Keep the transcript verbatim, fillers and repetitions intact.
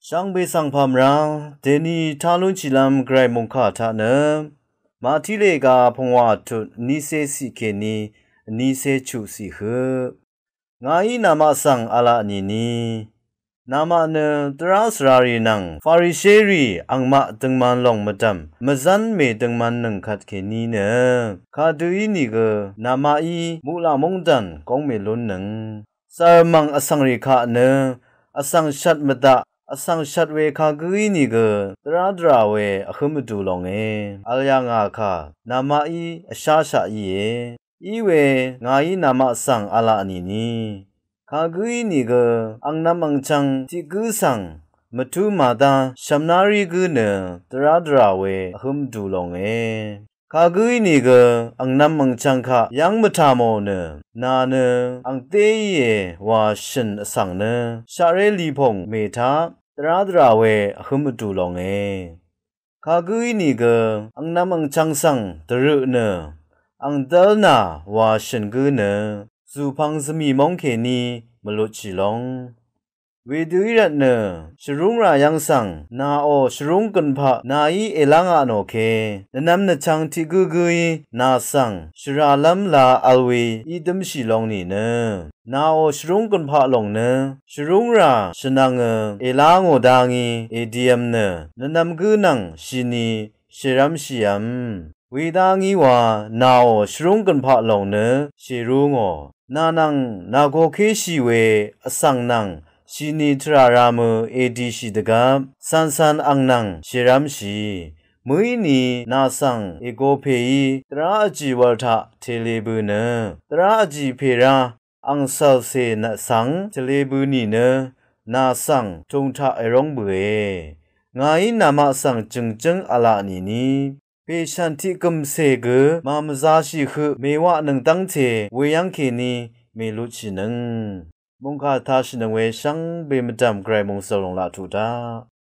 Shvngbe svng pàmvrá dèní tá lúnshìlv́m Gvray mòngkà taq nø Màtí lèga pungwà tut vnícé ciq kèní vnícé chuq ciq høq. Ngàí namaq svng v̄la nìni, namaq nø dvrá svrarì nvng Farisherì angmaq døngman lòng mvdv̀m mvzv́n mèdøngman nøng kvt kèní nø kadø ínìgø namaqí muqlaq móngdàn góng mèlúnnøng. Cv̀rmv̀ng vsvngrì kaq nø vsvng shvt mvdaq, vsvng shvt we kagǿ ínìgø dvrá dvrà we vhǿm vdù longe. Vl yà ngà kà namaqí vsháshaq íe. Iwe ngàí namaq svng v̄la nìni, kagǿ ínìgø angnvm angchvng tiq gǿ svng mvtú màdá shv̀mná rí gǿ nø dvrá dvrà we vhǿm vdù longe. Kagǿ ínìgø angnvm angchvng kaq yv́ng mvtà mò nø, nà nø angté íe wa shø̀n vsvng nø shaqré lipòng mè taq dvrá dvrà we vhǿm vdù longe. Kagǿ ínìgø angnvm angchvng svng dvrøq nø ang dv́l nà wa shø̀n gǿ nø zùpvng zvmì móng kèní mvlutshì long. Wedø í rvtnø shvrúngrà yv́ng svng, nàò shvrúng gønpaq nàí èlá ngà nò ke, nvnvm nvchvng tiq gǿgǿí nà svng shvràlv́m la vl we í dǿmshì long nìnø, nàò shvrúng gønpaq lòng nø shvrúngrà shvnvngø èlá ngò dá ngí èdiv̄m nø, nvnvm gǿ nvng shìni shèrv́mshìv̄m. Wedá ngí wa nàò shvrúng gønpaq lòng nø shèrú ngò. Nà nvng nàgōkéshì we vsvng nvng shìni tvrà ramø èdìshì dvgvp cancan ang nvng shèrv́mshì. Mø̀íni nà svng ègō pèí dvrá vjì wv̄l taq tèlē bø̄ nø, dvrá vjì pè rá ang cv̀lcè nvt svng tvlē bø̄ nìnø, nà svng tūng taq èróng bø̄e. Ngàí namaq svng jø̀ngjǿng v̄la nìni, pèshv̀n tiq gø̀mcè gø màmvzāshì høq mèwaq nøng dv́ngte weyv́ng kèní mèlutshìnøng. Mòngkà tāshìnøng we shvngbe mvdv̀m Gvray mòngzø̀l lòng laq tuq daq.